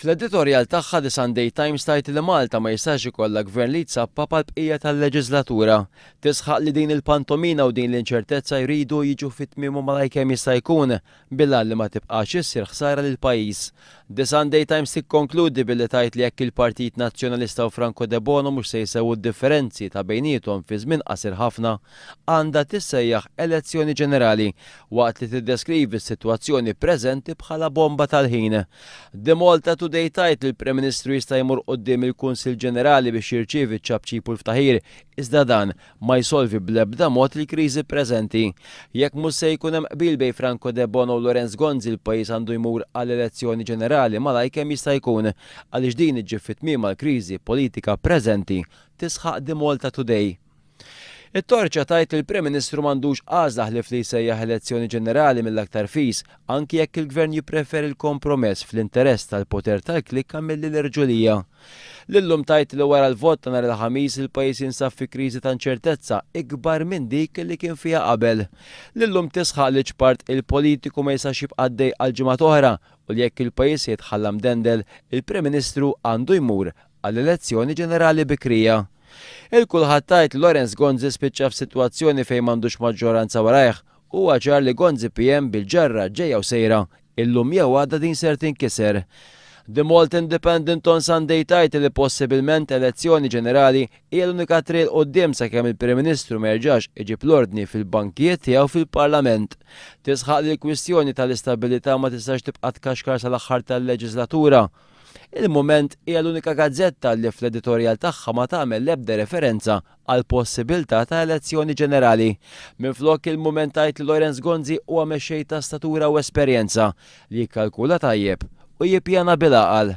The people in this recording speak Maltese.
Fl-editorjal tagħha The Sunday Times tgħid li Malta ma jistax ikollha gvern li jzappap għall-bqija tal-leġislatura. Tisħaq li din il-pantomina u din l-inċertezza jridu jiġu fi tmiemhom malajr kemm jista' jkun, bil-għan li ma tibqax issir ħsara lill-pajjiż. The Sunday Times tikkonkludi billi tgħid li jekk il-Partit Nazzjonalista u Franco Debono mhux se jsewwu d-differenzi ta' bejniethom fi żmien qasir ħafna, għandha tissejjaħ elezzjoni ġenerali, waqt li tiddeskrivi s-sitwazzjoni preżenti bħala bomba tal-ħin. The Malta Today tgħid li l-Prim Ministru jista' jmur quddiem il-Kunsill Ġenerali biex jirċievi ċ-ċapċip u l-ftaħir, iżda dan ma jsolvi bl-ebda mod il-kriżi preżenti. Jekk mhux se jkun hemm qbil bejn Franco Debono u Lawrence Gonzi l-pajjiż għandu jmur għal elezzjoni ġenerali malajr kemm jista' jkun għaliex din iġġib fi tmiemha l-kriżi politika preżenti, tisħaq The Malta Today. It-Torċa tgħid li l-Prim Ministru m'għandux għażla ħlief li jsejjaħ elezzjoni ġenerali mill-aktar fis, anki jekk il-Gvern jippreferi l-kompromess fl-interess tal-poter tal-klikka milli l-irġulija. L-Illum tgħid li wara l-vot ta' nhar il-Ħamis il-pajjiż jinsab fi kriżi ta' inċertezza ikbar minn dik li kien fiha qabel. L-Illum tisħaq li ċpart il-politiku ma jistax jibqa' għaddej għal ġimgħat oħra u li jekk il-pajjiż se jitħalla mdendel, il-Prim Ministru għandu jmur għal elezzjoni ġenerali bikrija. Il-Kulħadd tgħid li Lawrence Gonzi spiċċa f'sitwazzjoni fejn m'għandux maġġoranza warajh. Huwa ċar li Gonzi PM bil-ġarra ġejja u sejra, illum jew għada din ser tinkiser. The Malta Independent on Sunday tgħid li possibilment elezzjoni ġenerali hija l-unika triq 'il quddiem sakemm il-Prim Ministru ma jerġax iġib l-ordni fil-bankijiet tiegħu fil-Parlament. Tisħaq li l-kwistjoni tal-istabilità ma tistax tibqa' tkaxkar sal-aħħar tal-leġislatura. Il-Mument hija l-unika gazzetta li fl-editorjal tagħha ma tagħmel l-ebda referenza għall-possibilità ta' elezzjoni ġenerali. Minflok, Il-Mument tgħid li Lawrence Gonzi huwa mexxej ta' statura u esperjenza, li jikkalkula tajjeb u jippjana bil-għaqal.